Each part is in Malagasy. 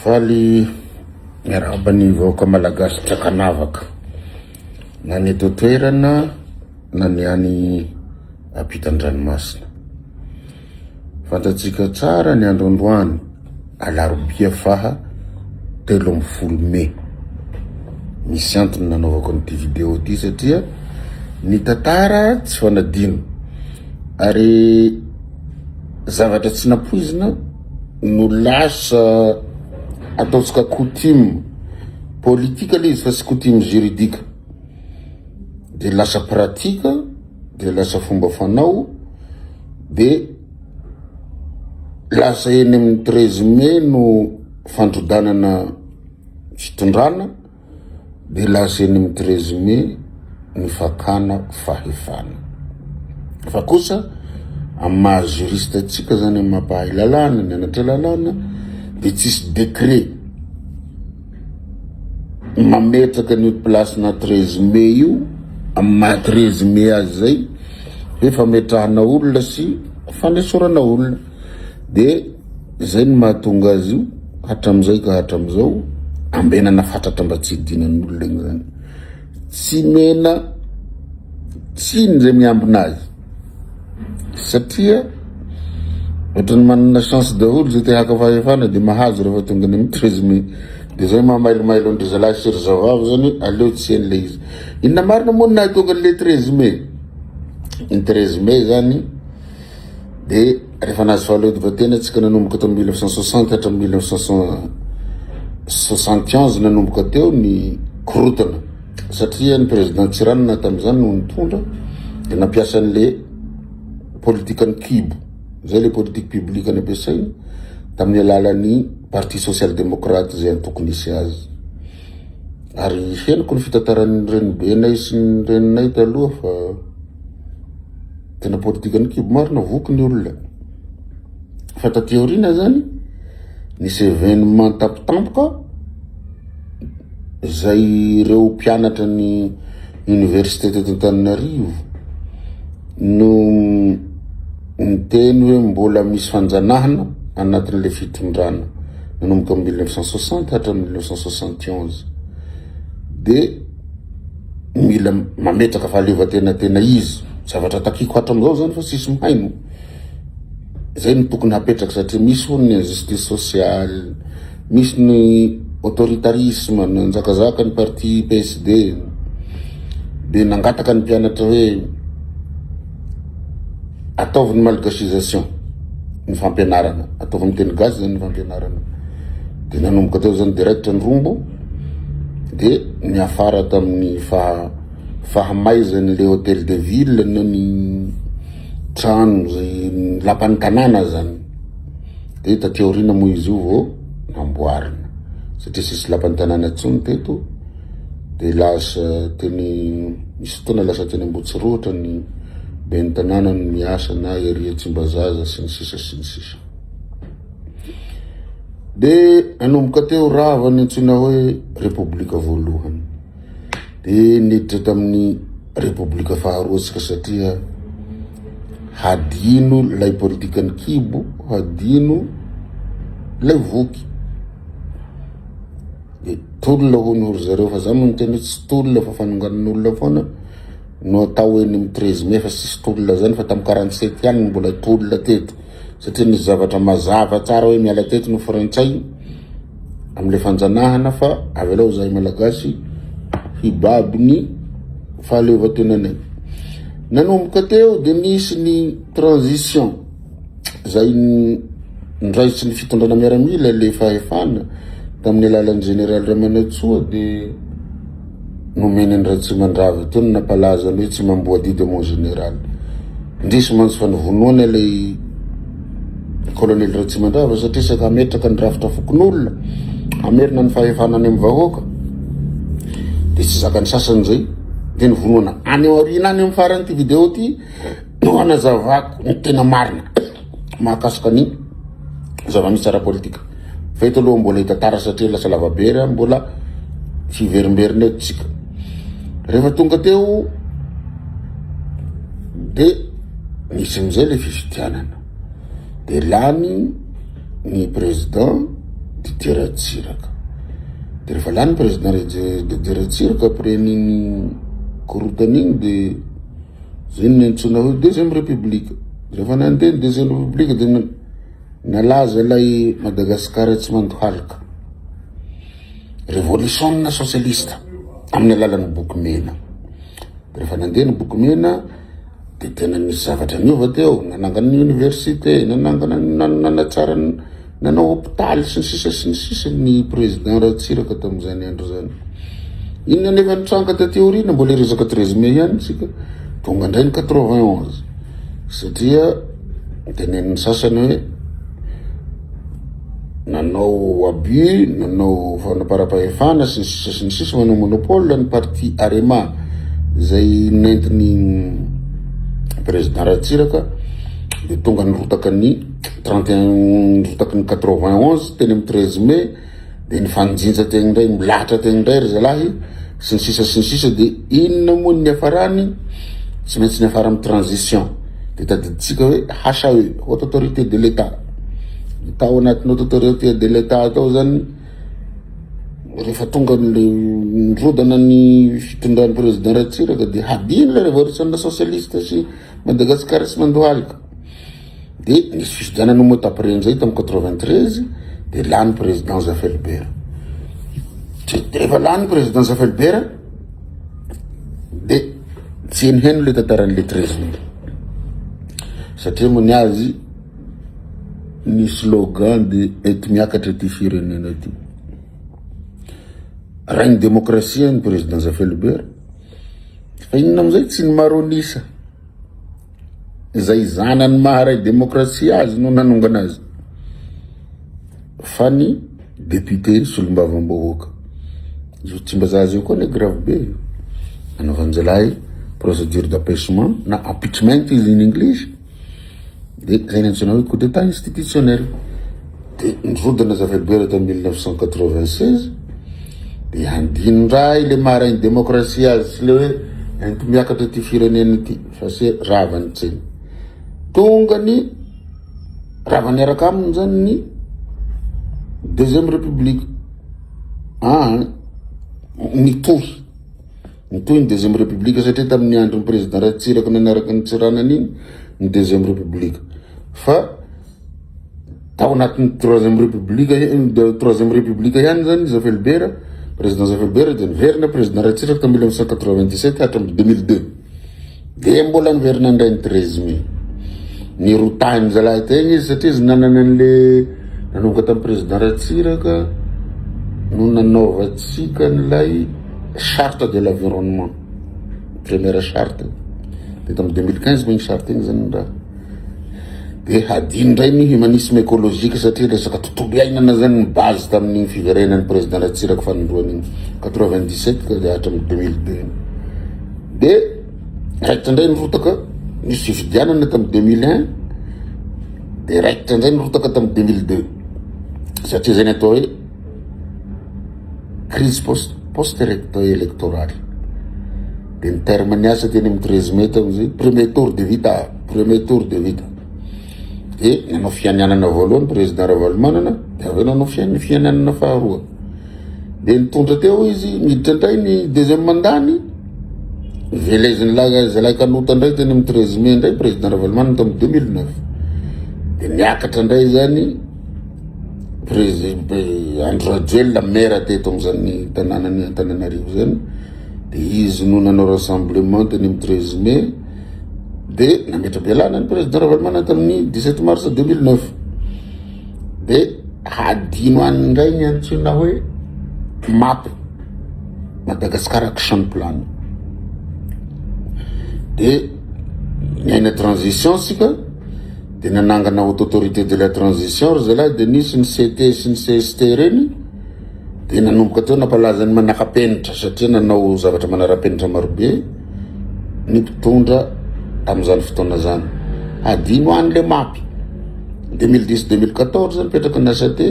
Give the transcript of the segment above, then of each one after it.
Faly miarahaba ny vahoaka malagasy tsy ankanavaka na ny eto an-toerana na ny any ampitan-dranomasina. Fantatsika tsara ny andro androany, alarobia faha 13 mey. Misy antony nanaovako an'ity vidéo ity satria ny tantara tsy fanadino ary zavatra tsy nampoizina no lasa ataontsika coutume politique le izy fa tsy coutume juridique de lasa pratique de lasa fomba fanao de lasa eny amin'ny 13 mai no fandrodanana fitondrana. Dia lasa eny amin'ny 13 mai ny fakana fahefana. Fa kosa amin'ny maha juriste antsika zany, amin'ny maha mpahay lalàna, nianatra lalàna, dia tsisy décret mametraka an'io place-na 13 mai io amin'ny maha 13 mai azy zay hoe fametrahana olona sy fanesorana olona. Dia izay no mahatonga azy io hatramin'izay ka hatramin'izao ambenana fatratra mba tsy hidinan'ny olona iny zany. Tsy mena tsiny izay miambina azy satria ohatran'ny manana chance daholo izay te haka fahefana dia mahazo rehefa tonga any amin'ny 13 mai. Dia izay maha mailomailo an-dry zalahy sy ry zavavy zany aleo tsy eny ilay izy. Inona marina moa no nahatonga an'ilay 13 mai? Ny 13 mai zany Dia rehefa nahazo fahaleovantena antsika nanomboka tamin'ny 1960 hatramin'ny 1971, nanomboka teo ny korotana satria ny président Tsiranana tamin'izany no nitondra, dia nampiasa an'le politikan'ny kibo zay, le politique publique nampiasainy tamin'ny alalan'ny Parti social démocrate izay antoko nisy azy. Ary henoko ny fitantaran'ny renibenay sy ny reninay taloha fa tena politikan'ny kibo marina, voky ny olona. Fa taty aoriana zany nisy événement tampotampoka zay ireo mpianatra ny université teto Antananarivo no niteny hoe mbola misy fanjanahana anatin'le fitondrana nanomboka amin'ny 1960 hatramin'ny 1971, de mila mametraka fahaleovantena tena izy. Zavatra takiko hatramizao zany fa tsisy mihaino. Zay no tokony hapetraka satria misy hono ny injustice sociale, misy ny autoritarisme, nanjakazaka ny parti PSD. De nangataka ny mpianatra hoe ataovy ny malgachisation ny fampianarana, ataovy amin'ny teny gasy zany ny fampianarana. De nanomboka teo zany direct ny rombo, de niafara tamin'ny fahamaizan'le hôtel de ville na ny trano zay lapan'ny tanàna zany. De taty aoriana moa izy io vao namboarina satria tsisy lapan'ny tanàna intsony teto, de lasa teny, misy fotoana lasa teny Ambohitsirohitra ny ben'ny tanàna no miasa na ery Tsimbazaza sy ny sisa sy ny sisa. De nanomboka teo rava ny antsoina hoe repoblika voalohany. De niditra tamin'ny repoblika faharoa tsika satria hadino ilay politikan'ny kibo, hadino ilay voky. De tolona hono ry zareo, fa za moa niteny hoe tsy tolona fa fanonganan'olona foana no atao eny amin'ny 13 mai, fa tsisy tolona zany, fa tamin'ny 47 ihany no mbola tolona teto. Satria nisy zavatra mazava tsara hoe miala teto ny frantsay amle fanjanahana fa avelao zahay malagasy hibaby ny fahaleovantenanay. Nanomboka teo de nisy ny transition zay ndraisin'ny fitondrana miaramila le fahefana tamin'ny alalan'ny général Ramanantsoa, de nomeny an'i Ratsimandrava teo no nampalaza ny hoe tsy mamboadidy mon général. Indrisy mantsy fa novonoana ilay colonel Ratsimandrava satria saika hametraka ny rafitra fokonolona, hamerina ny fahefana any amin'ny vahoaka. Dia tsy zakan'ny sasany izay, dia novonoana. Any aoriana any amin'ny faran'ity vidéo ity no hanazavako ny tena marina mahakasika ny zava-misy ara-politika. Fa eto aloha mbola hitantara satria lasa lavabe raha mbola hiverimberina eto tsika. Rehefa tonga teo de nisy amizay le fifidianana, de lany ny président. Didier Ratsiraka. De rehefa lany président Didier Ratsiraka après an'igny korontana igny de zay no niantsoana hoe deuxième république. Rehefa nandeha ny deuxième république de nalaza ilay Madagasikara tsy mandohalika. Révolution socialiste amin'ny alalan'ny boky mena. Rehefa nandeha ny boky mena de tena nisy zavatra niova teo, nanangana ny université, nanangana nanatsara nanao hopitaly sy ny sisa sy ny sisa ny président Ratsiraka tamin'izany andro zany. Inona nefa nitranga taty aoriana, mbola hiresaka 13 mai ihany tsika, tonga indray ny 91 satria tenenin'ny sasany hoe nanao abus, nanao fanaparam-pahefana sy ny sisa sy ny sisa, manao monopole ny parti Arema izay nentin'ny président Ratsiraka de tonga nirotaka ny 31 nirotaky ny 91 teny amin'ny 13 mai de nifanjinja teny indray, milahatra teny indray ry zalahy sy ny sisa sy ny sisa. De inona moa ny niafarany? Tsy maintsy niafara amin'ny transition. De tadiditsika hoe HAE, Haute Autorité de l'État, tao anatin'ny Haute Autorité de l'État tao zany rehefa tonga le nirodana ny fitondran'ny président Ratsiraka de hadino le révolution socialiste sy Madagasikara sy mandohalika. De nisy fifidianana moa tapreny zay tamin'ny 93 de lany président Zafy Albert. De rehefa lany président Zafy Albert de tsy henoheno le tantaran'le 13 mai satria moa ny azy ny slogan de ety miakatra ty firenena ty, rainy démocratie ny président Zafy Albert. Fa inona amizay? Tsy ny maronisa zay zanany maharay démocratie azy no nanongana azy fa ny député solombavambahoaka io Tsimbazaza io koa ne grave be io nanaovanjalahy procédure d'empêchement na impeachment izy in English. De zay ny antsoina hoe coup d'état institutionnel. De nirodana Zafy Albert tamin'ny 1996 de handino ndray le maharay démocratie azy sy le hoe ento miakatra ty firenena ty fa se rava ny tseny tonga ny rava niaraka aminy zany ny deuxième république. Ah, nitohy ny deuxième république satria tamin'ny andron'ny président Ratsiraka nanaraka ny Tsiranana iny ny deuxième république. Fa tao anatin'ny troisième république ihany zany Zafy Albert, président Zafy Albert, de niverina président Ratsiraka tamin'ny 1997 hatramin'ny 2002. De mbola niverina indray ny 13 mai, nirotahiny zalahy tegna izy satria izy nanana an'le nanomboka tamin'ny président Ratsiraka no nanaovatsika n'ilay charte de l'environnement, première charte. De tamin'ny 2015 moa igny charte igny zany raha de hadino ndray ny humanisme écologique satria resaka tontolo iainana zany ny base tamin'igny fiverenany président Ratsiraka fanindroany igny 97 ka de hatramin'ny 2002. De raikitra indray nirotaka, nisy fifidianana tamin'ny 2001, de raikitra indray nirotaka tamin'ny 2002 satria zay ny atao hoe crise post électorale. De ny terme ny asa teny amin'ny 13 mai tamizay, premier tour de vita, premier tour de vita. De nanao fianianana voalohany président Ravalomanana, de aveo nanao fianianana faharoa, de nitondra teo izy. Miditra indray ny deuxième mandat-ny, veleziny zalahy kanota indray teny amin'ny 13 mai indray président Ravalomanana tamin'ny 2009. De niakatra indray zany président Andry Rajoelina, maire teto am'zany tanànany Antananarivo zany, de izy no nanao rassemblement teny amin'ny 13 mai, de nametra-pialana ny président Ravalomanana tamin'ny 17 mars 2009. De hadino any indray ny antsoina hoe MAP, Madagascar Action Plan. De niaina transition sika, de nanangana Haute Autorité de la transition ry zalahy, de nisy ny CT sy ny CST reny. De nanomboka teo nampalazany manaka-penitra satria nanao zavatra manara-penitra marobe ny mpitondra tam'izany fotoana zany. Hadino any le MAP 2010 2014 nipetraka ny HAT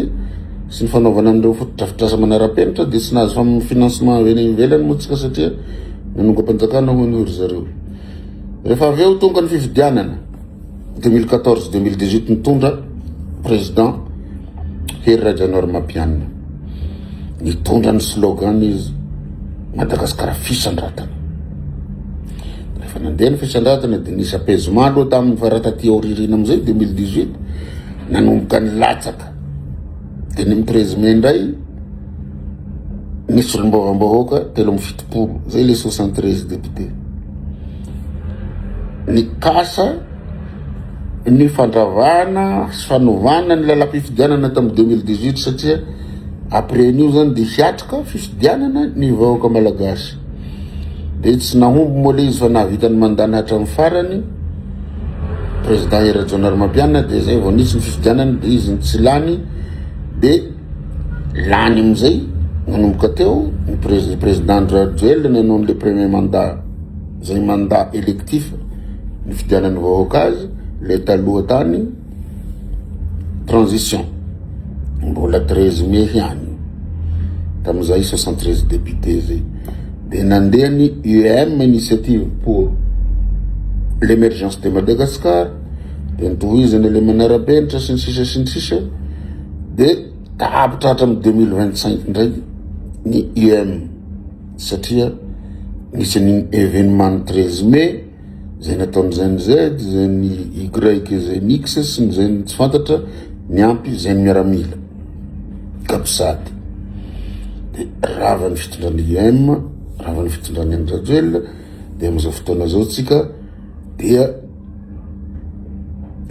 sy ny fanaovana an'ireo fotodrafitrasa manara-penitra. De tsy nahazo financement avy any ivelany moa tsika satria nanongam-panjakana hono ry zareo. Rehefa avy eo tonga ny fifidianana 2014 2018, nitondra président. Hery Rajaonarimampianina. Nitondra ny slogan izy, Madagasikara fisandratana. Rehefa nandeha ny fisandratana dia nisy apaisement aloha tamin'ny fa raha taty aoriana amin'izay 2018 nanomboka nilatsaka. Dia ny amin'ny 13 mai indray nisy solombavambahoaka 73, zay le 73 députés. Nikasa ny fandravana sy fanovana ny lalam-pifidianana tamin'ny 2018 satria après an'io zany dia hiatrika fifidianana ny vahoaka malagasy. Dia tsy nahomby moa le izy fa nahavita ny mandat-ny hatramin'ny farany président Hery Rajaonarimampianina dia zay vao nisy ny fifidianana dia izy no tsy lany dia lany amin'izay nanomboka teo ny président Andry Rajoelina nanao an'le premier mandat zay mandat électif nifidianan'ny vahoaka azy le taloha tany transition mbola 13 mai ihany tamin'izay 73 députés zay de nandeha ny UEM initiative pour l'émergence de Madagascar de nitohizana le manara-penitra sy ny sisa sy ny sisa de tapitra hatramin'ny 2025 indray ny UEM satria nisy an'iny événement ny 13 mai zay nataon'ny Gen Z, Gen Y, Gen X sy ny Gen tsy fantatra niampy Gen miaramila capsat de rava ny fitondran'ny IEM, rava ny fitondran'ny Andry Rajoelina de amin'izao fotoana zao tsika dia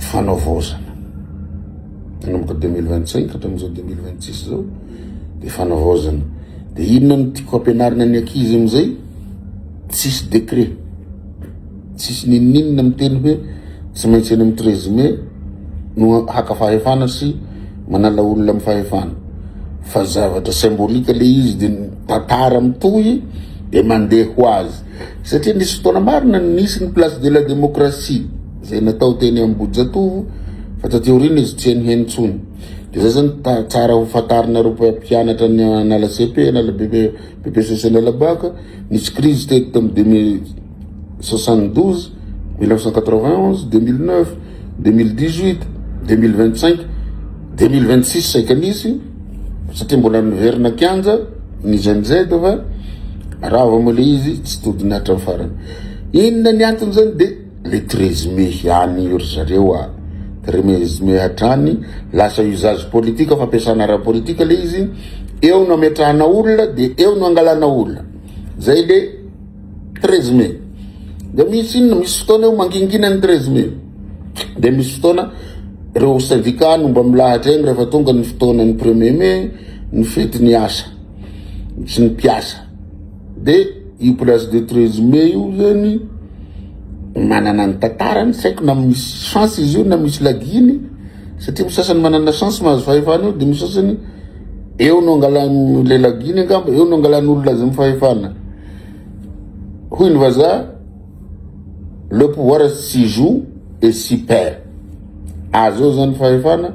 fanaovaozana nanomboka 2025 hatramin'izao 2026 zao de fanavaozana de inona no tiako ampianarina ny ankizy amizay tsisy décret tsisy ninoninona miteny hoe tsy maintsy eny amin'ny 13 mai no haka fahefana sy manala olona amin'ny fahefana fa zavatra symbolique le izy de tantara mitohy de mandeha ho azy satria nisy fotoana marina nisy ny place de la démocratie zay natao teny Ambohijatovo fa taty aoriana izy tsy heniheny intsony de zay zany tsara ho fantarinareo mpianatra ny anala CP anala BP BPCC anala bac nisy crise teto tamin'ny 2072 1991 2009 2018 2025 2026 saika nisy satria mbola niverina kianja ny Gen Z fa rava moa le izy tsy todiny hatramin'ny farany inona ny antony zany de le 13 mai ihany io ry zareo a 13 mai hatrany lasa usage politique fampiasana ara-politique le izy eo no ametrahana olona de eo no angalana olona zay le 13 mai de misy inona misy fotoana eo mangingina ny 13 mai de misy fotoana reo syndicat no mba milahatra egny rehefa tonga ny fotoana ny premier mai ny fety ny asa sy ny mpiasa de io place de 13 mai io zany manana ny tantarany tsy haiko na misy chance izy io na misy laginy satria misy sasany manana chance mahazo fahefana io de misy sasany eo no angalany le laginy angamba eo no angalan'olona azy amin'ny fahefana hoy ny vazaha le pouvoir s'y joue et s'y perd azo eo zany fahefana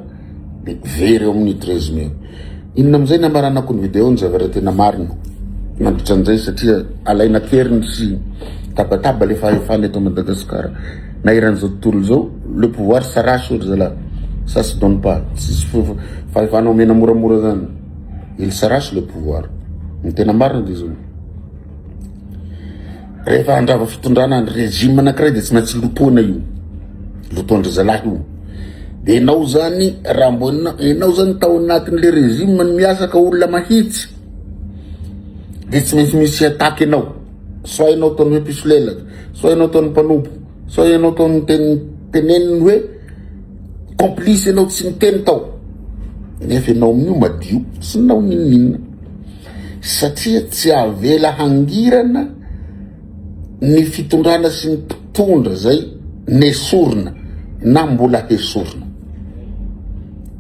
de very eo amin'ny 13 mai inona amizay namaranako ny vidéo ny zavatra tena marina mandritra an'izay satria alaina keriny sy tabataba le fahefana eto Madagasikara na eran'izao tontolo zao le pouvoir s'arrache ry zalahy ça se donne pas tsisy fahefana omena moramora zany il s'arrache le pouvoir ny tena marina de zao rehefa andrava fitondrana ny régime anankiray de tsy maintsy lotoana io lotoandry zalahy io de enao zany raha mbo enao zany tao anatin'le régime ny miasa ka olona mahitsy de tsy maintsy misy attaque enao soit enao ataony hoe mpisolelaka soit enao ataony mpanompo soit enao ataony ten teneniny hoe complice enao tsy niteny tao nefa enao amin'io madio tsy nao ninoninona satria tsy avela hangirana ny fitondrana sy ny mpitondra zay nesorina na mbola hesorina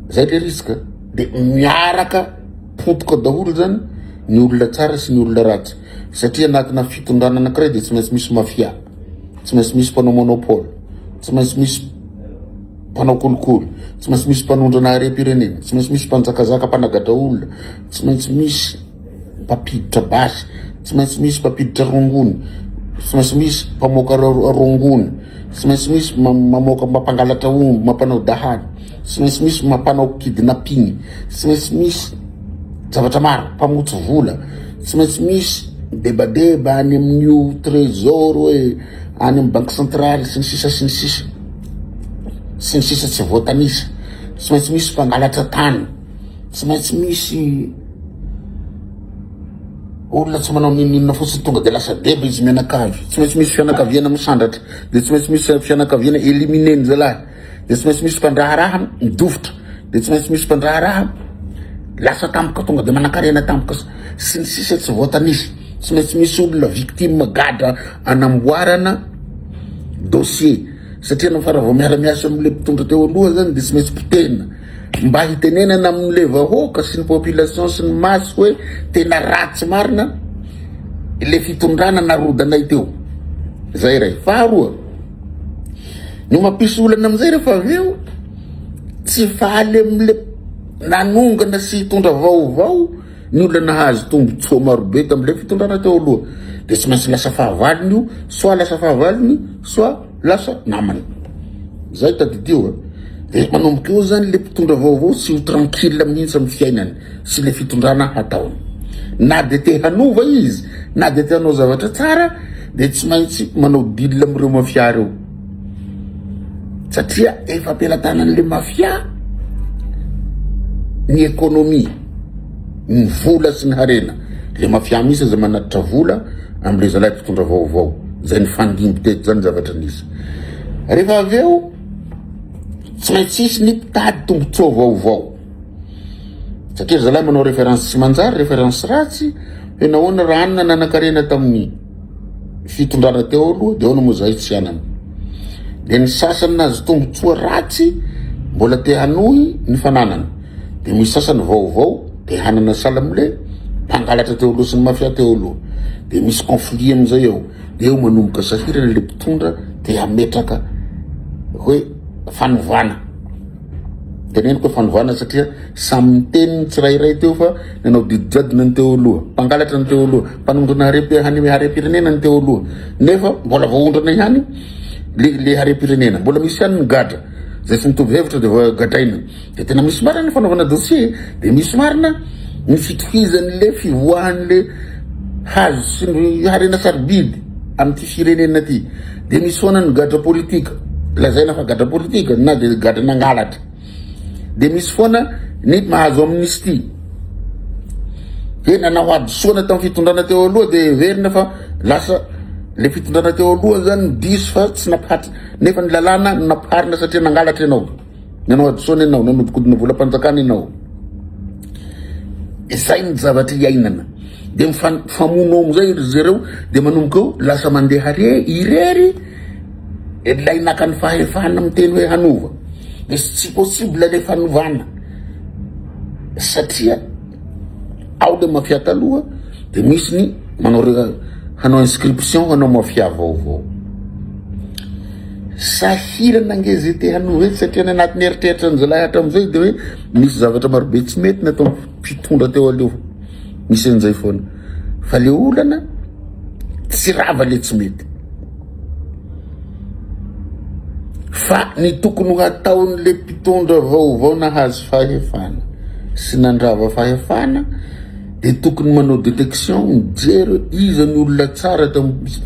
zay le risque de miaraka potoka daholo zany ny olona tsara sy ny olona ratsy satria anatina fitondrana anankiray de tsy maintsy misy mafia tsy maintsy misy mpanao monopole tsy maintsy misy mpanao kolikoly tsy maintsy misy mpanondrana harem-pirenena tsy maintsy misy mpanjakazaka mpanagadra olona tsy maintsy misy mpampiditra basy tsy maintsy misy mpampiditra rongony tsy maintsy misy mpamoaka rongony tsy maintsy misy mamoaka mampangalatra omby mampanao dahalo. tsy maintsy misy mampanao kidnapping, tsy maintsy misy zavatra maro, mpamotsy vola, tsy maintsy misy debadeba any amin'io trésor hoe any amin'ny banque centrale sy ny sisa sy ny sisa sy ny sisa tsy voatanisa, tsy maintsy misy mpangalatra tany, tsy maintsy misy olona tsy manao n'inon'inona fotsiny tonga de lasa deba izy mianakavy, tsy maintsy misy fianakaviana misandratra, de tsy maintsy misy fianakaviana éliminer-ny zalahy, de tsy maintsy misy mpandraharaha midofotra, de tsy maintsy misy mpandraharaha lasa tampoka tonga de manankarena tampoka sy ny sisa tsy voatanisa, tsy maintsy misy olona victime gadra anamboarana dossier satria anao fa raha vao miara-miasa amle mpitondra teo aloha zany de tsy maintsy potehina. Mba hitenenana amin'le vahoaka sy ny population sy ny masse hoe tena ratsy marina le fitondrana narodanay teo. Zay ray. Faharoa, ny mampisy olana amizay rehefa avy eo, tsy faly amle nanongana sy hitondra vaovao ny olona nahazo tombotsoa marobe tamle fitondrana teo aloha. De tsy maintsy lasa fahavalony io, soit lasa fahavalony, soit Lasa namana. Zay tadidio a. De manomboka eo zany le mpitondra vaovao tsy ho tranquille mihitsy amin'ny fiainany sy le fitondrana hataony. Na de te hanova izy, na de te hanao zavatra tsara de tsy maintsy manao deal amin'ireo mafia reo. Satria efa am-pelatanan'le mafia ny économie. ny vola sy ny harena, le mafia mihitsy aza manatitra vola amle zalahy mpitondra vaovao, zay nifandimby teto zany zavatra nisy. Rehefa avy eo tsy maintsy hisy ny mpitady tombotsoa vaovao, satria ry zalahy manao référence tsy manjary, référence ratsy, hoe nahoana raha anona nanan-karena tamin'ny fitondrana teo aloha de ahoana moa zahay tsy hanana. De ny sasany nahazo tombotsoa ratsy mbola te hanohy ny fananany. De misy sasany vaovao te hanana sahala amle mpangalatra teo aloha sy ny mafia teo aloha. De misy conflit amizay eo. De eo manomboka sahirana le mpitondra te hametraka hoe fanovana. Teneniko hoe fanovana satria samy niteny ny tsirairay teo fa nanao didy jadona ny teo aloha, mpangalatra ny teo aloha, mpanondrana harem-pirenena ny teo aloha. Nefa mbola voaondrana ihany le le harem-pirenena. Mbola misy ihany ny gadra. Zay tsy mitovy hevitra de gadraina. De tena misy marina ny fanaovana dossier, de misy marina ny fitohizan'le fivoahan'le hazo sy ny harena sarobidy amin'ity firenena ty. De misy foana ny gadra politika, lazaina fa gadra politika na de gadra nangalatra. De misy foana ny mahazo amnistie. Hoe nanao hadisoana tamin'ny fitondrana teo aloha de heverina fa lasa le fitondrana teo aloha zany diso fa tsy nampihatra nefa ny lalàna no nampiharina satria nangalatra ianao. Nanao hadisoana ianao, nanodikodina volam-panjakana ianao. Izay ny zavatra iainana. Dia mifamono ao amin'izay ry zareo, dia manomboka eo lasa mandeha re irery ilay naka ny fahefana miteny hoe hanova. Dia tsy possible ilay fanovana satria ao le mafia taloha dia misy ny manao hanao inscription hanao mafia vaovao. Sahirana ange ze te hanova eto satria ny anatin'ny eritreritra ny zalahy hatramin'izay dia hoe misy zavatra marobe tsy mety nataon'ny mpitondra teo aloha. Misy an'izay foana. Fa le olana tsy rava le tsy mety. Fa ny tokony ho ataon'le mpitondra vaovao nahazo fahefana sy nandrava fahefana dia tokony manao détection mijery hoe iza ny olona tsara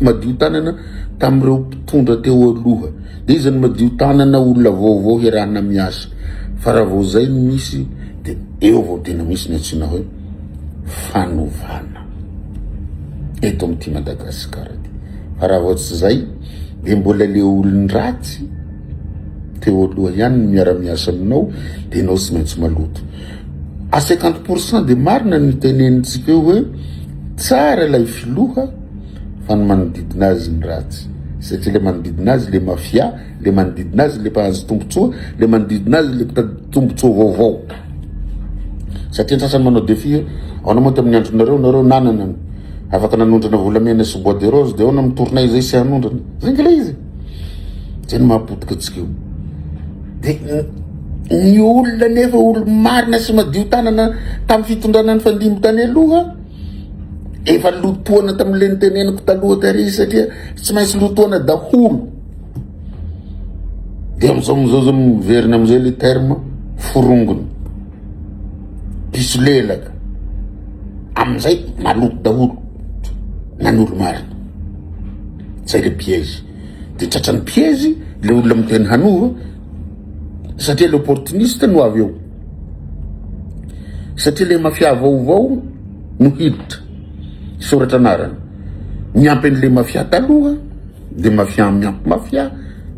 madio tanana tamin'ireo mpitondra teo aloha dia iza ny madio tanana olona vaovao hiarahana miasa fa raha vao zay no misy dia eo vao tena misy ny antsoina hoe fanovana eto amin'ity Madagasikara ity fa raha vao tsy zay dia mbola le olon-dratsy teo aloha ihany no miara-miasa aminao dia ianao tsy maintsy maloto à 50% dia marina ny tenenintsika eo hoe tsara ilay filoha fa ny manodidina azy ny ratsy satria le manodidina azy le mafia le manodidina azy le mpahazo tombotsoa le manodidina azy le mpitady tombotsoa vaovao satria ny sasany manao défi hoe aona moa tamin'ny andronareo nareo nanana afaka nanondrana volamena sy bois de rose de aona mitournay zay sy hanondrana zay nge le izy zay no mahapotika antsika io de ny olona nefa olo marina sy madio tanana tamin'ny fitondrana ny fandimby tany aloha efa lotoana tamin'le niteneniko taloha tary satria tsy maintsy lotoana daholo. Dia amin'izao amin'izao zao miverina amin'izay le terme forongony, mpisolelaka, amin'izay maloto daholo na ny olo-marina. Zay le piège. Dia tratran'ny piège le olona miteny hanova satria l'opportuniste no avy eo. Satria le mafia vaovao no hiditra, hisoratra anarana. Miampy an'le mafia taloha. De mafia miampy mafia,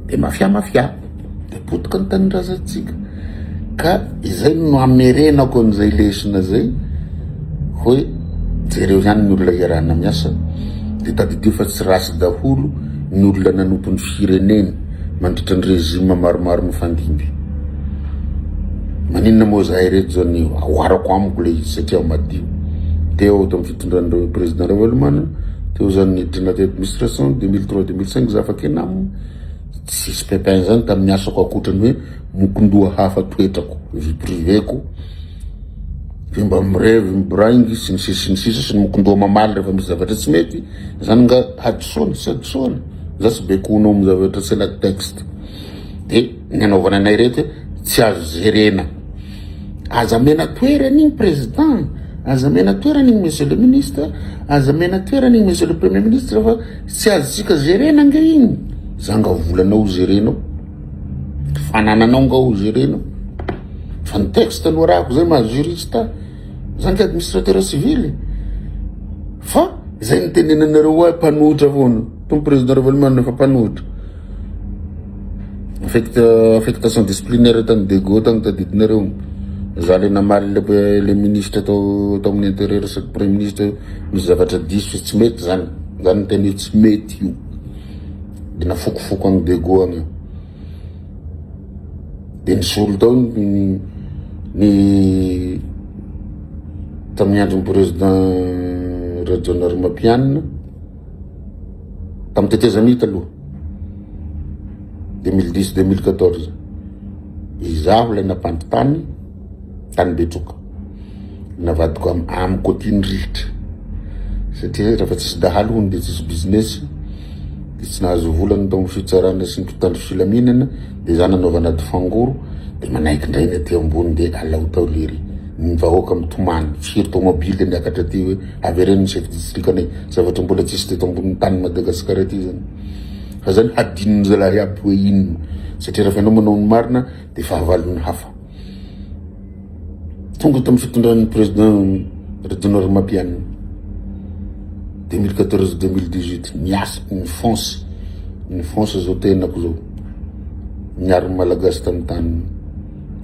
de mafia mafia, de potika ny tanindrazantsika. Ka izay no hamerenako an'izay lesona zay hoe jereo ihany ny olona iarahana miasa, de tadidio fa tsy ratsy daholo ny olona nanompo ny fireneny mandritra ny régime maromaro nifandimby. Maninona moa zahay reto zany oharako amiko le izy satria aho madio. Teo aho tamin'ny fitondran'ireo président Ravalomanana, teo zany niditra anaty administration 2003 2005 za afaka enam, tsisy pépin zany tamin'ny asako ankoatran'ny hoe mokondoha hafa toetrako, vie privée-ko, de mba mirevy miboraingy sy ny sisa sy ny sisa sy ny mokondoha mamaly rehefa misy zavatra tsy mety, zany nga hadisoana tsy hadisoana, za tsy baikoinao amin'ny zavatra tsy anaty texte. De ny anaovana anay reto tsy azo jerena. Aza amena toerana igny président, aza amena toerana igny monsieur le ministre, aza amena toerana igny monsieur le premier ministre fa tsy azontsika jerena ange igny. Za nga volanao ho gerenao, fanananao nga ho gerenao. Fa ny texte no arahako zay maha juriste ahy, za nge administrateur civil. Fa zay nitenenanareo ahy mpanohitra foana, Tompo président Ravalomanana efa mpanohitra. Affectation disciplinaire tany Dego tany tadidinareo. Za le namaly le, le ministre tao tao amin'ny intérieur sady premier ministre misy zavatra diso tsy mety zany. Zany ny teny hoe tsy mety io. De nafokofoko any Dego agny. De nisolo tao ny ny tamin'ny andron'ny président Rajaonarimampianina. Tamin'ny tetezamita aloha, 2010 2014, izaho ilay nampandry tany, tany Betroka. Navadiko am amiko aty ny rihitra. Satria rehefa tsisy dahalo hono dia tsisy business, dia tsy nahazo vola ny tao amin'ny fitsarana sy ny mpitandro filaminana, dia za nanaovana ady fangoro, dia manaiky indray ny aty ambony dia alao tao lery. Ny vahoaka mitomany, firy tomobile niakatra aty hoe avereno ny chef district anay. Zavatra mbola tsisy teto ambonin'ny tany Madagascar aty zany. Fa zany hadinon'ny zalahy aby hoe inona. Satria raha ianao manao ny marina dia fahavalon'ny hafa. Tonga tamin'ny fitondran'ny président Rajaonarimampianina 2014 2018 niasa nifonce nifonce zao tenako zao niaro ny malagasy tamin'ny taniny.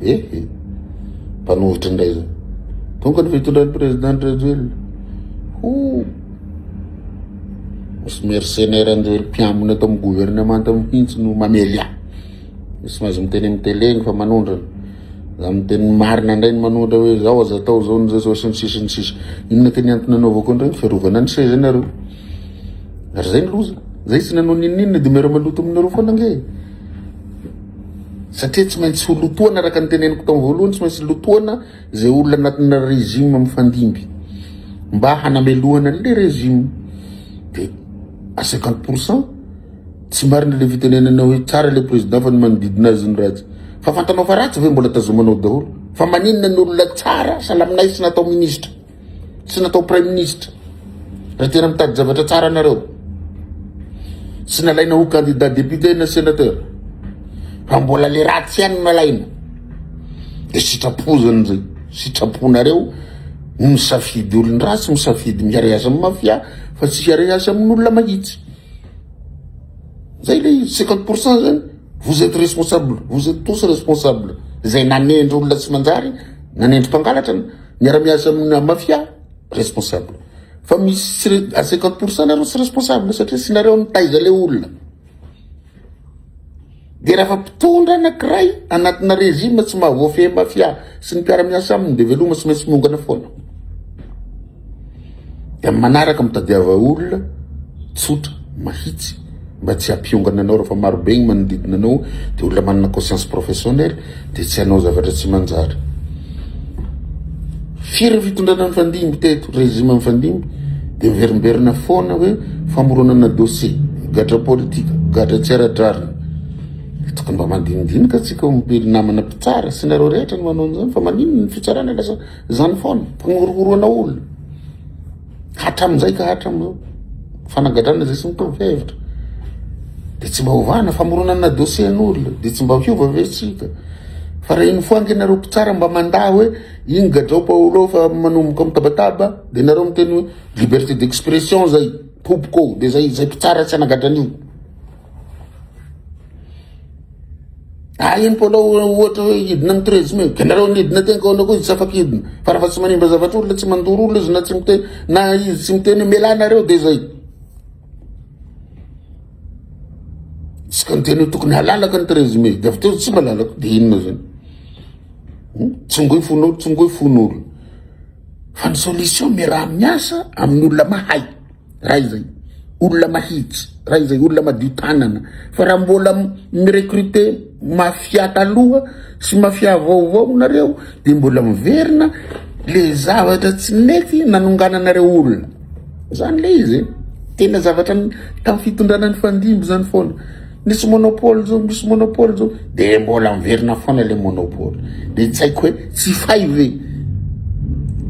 Ehe mpanohitra indray zao. Tonga ny fitondran'ny président Rajoelina. Ho misy mercenaire an'ireo mpiambina ato amin'ny gouvernemanta mihitsy no mamely ahy. Misy mahazo miteny amin'ny télé igny fa manondrana. Za miteny ny marina indray ny manondra hoe zao aza atao zao ny zao sy ny sisa sy ny sisa. Inona kay ny antony nanaovako an'ireny? Fiarovana ny sezanareo. Ary zay ny loza. Zay tsy nanao n'inon'inona dia miara-maloto aminareo foana ange. Satria tsy maintsy ho lotoana araka ny teneniko tamin'ny voalohany, tsy maintsy lotoana izay olona anatina régime mifandimby mba hanamelohana an'ilay régime. Dia à 50% tsy marina ilay fitenenana hoe tsara ilay président fa ny manodidina azy no ratsy. Fa fantanao fa ratsy ve mbola tazomanao daholo? Fa maninona ny olona tsara salaminay tsy natao ministra? Tsy natao praiminisitra. Raha tena mitady zavatra tsara nareo. Tsy nalaina ho candidat député na sénateur. Fa mbola le ratsy ihany no nalaina. De sitrapo zany zay. Sitraponareo no misafidy olon-dratsy, misafidy miara-hiasa amin'ny mafia fa tsy hiara-hiasa amin'olona mahitsy. Zay le izy, 50% zany. Vous êtes responsable, vous êtes tous responsables. Zay nanendry olona tsy manjary, nanendry mpangalatra, Miara-miasa amina mafia, responsable. Fa misy tsy à 50% nareo tsy responsable satria tsy nareo nitaiza le olona. De raha fa mpitondra anankiray anatina régime tsy mahavoafehy mafia sy ny mpiara-miasa aminy de veloma tsy maintsy miongana foana. De amin'ny manaraka mitadiava olona tsotra, mahitsy mba tsy hampiongana anao rehefa maro be ny manodidina anao de olona manana conscience professionnelle de tsy hanao zavatra tsy manjary. Firy ny fitondrana nifandimby teto, régime nifandimby de miverimberina foana hoe famoronana dossier, gadra politika, gadra tsy ara-drariny. Tokony mba mandinidinika tsika olombelo namana mpitsara sy nareo rehetra no manao an'izany fa maninona ny fitsarana lasa zany foana fagnorohoroana olona hatramin'izay ka hatramin'izao fanagadrana izay tsy mitovy hevitra de tsy mba ovana famoronana dossier n'olona de tsy mba hiova ve tsika fa raha iny foa ange nareo mpitsara mba mandà hoe iny gadrao Paolo fa manomboka mitabataba de nareo miteny hoe liberté d'expression zay tompoko de zay zay mpitsara tsy hanagadra an'io Ah iny Paolo ohatra hoe hidina amin'ny 13 mai, ka nareo nidina teny ka ahoana koa izy tsy afaka hidina. Fa raha fa tsy manimba zavatra olona, tsy mandoro olona izy na tsy miteny na izy tsy miteny hoe mialà nareo de zay. Tsy ka niteny hoe tokony halalaka ny 13 mai, de avy teo tsy malalaka, de inona zany? Hmm? Tsongoy fon'olo, tsongoy fon'olo. Fa ny solution miaraha miasa amin'ny olona mahay. Raha izay olona mahitsy, raha izay olona madio tanana, fa raha mbola mi-recruter mafia taloha sy mafia vaovao nareo de mbola miverina le zavatra tsy nety nanongananareo olona. Zany le izy e. Tena zavatra tamin'ny fitondrana nifandimby zany foana. Misy monopole zao, misy monopole zao, de mbola miverina foana le monopole. De tsy haiko hoe tsy fay ve?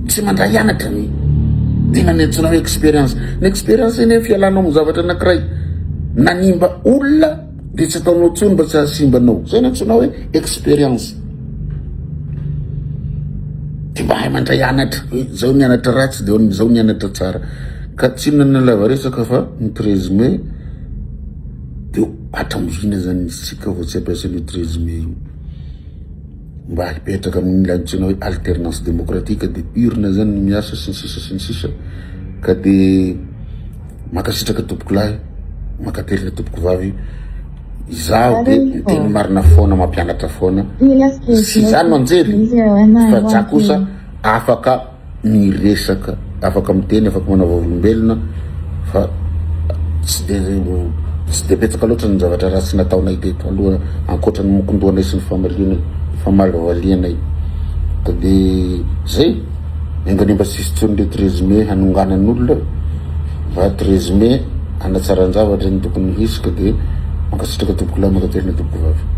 Tsy mandray anatra ve? Tena ny antsoina hoe expérience. Ny expérience anie fialanao amin'ny zavatra anankiray nanimba olona de tsy ataonao intsony mba tsy hahasimba anao. Zay ny antsoina hoe expérience. De mahay mandray anatra hoe zao nianatra ratsy de zao nianatra tsara. Ka tsy inona ny lava resaka fa ny 13 mai Dia hatramin'izina zany isika vao tsy hampiasa an'io 13 mai io. Mba hipetraka amin'ny ilay antsoina hoe alternance démocratique dia urne zany ny miasa sy ny sisa sy ny sisa. Ka dia mankasitraka tompokolahy, mankatelina tompokovavy. Izaho dia miteny marina foana, mampianatra foana. Tsy izaho no anjely fa za kosa afaka miresaka, afaka miteny, afaka manao vavolombelona fa tsy de tsy de betsaka loatra ny zavatra ratsy nataonay teto aloha ankoatra ny mokondohanay sy ny famalianay famalovalianay ka de zay enganie mba tsisy intsony le 13 mai hanonganan'olona fa 13 mai hanatsaran-javatra ny tokony hisy ka de mankasitraka tompokolahy mankatelina tompokovavy.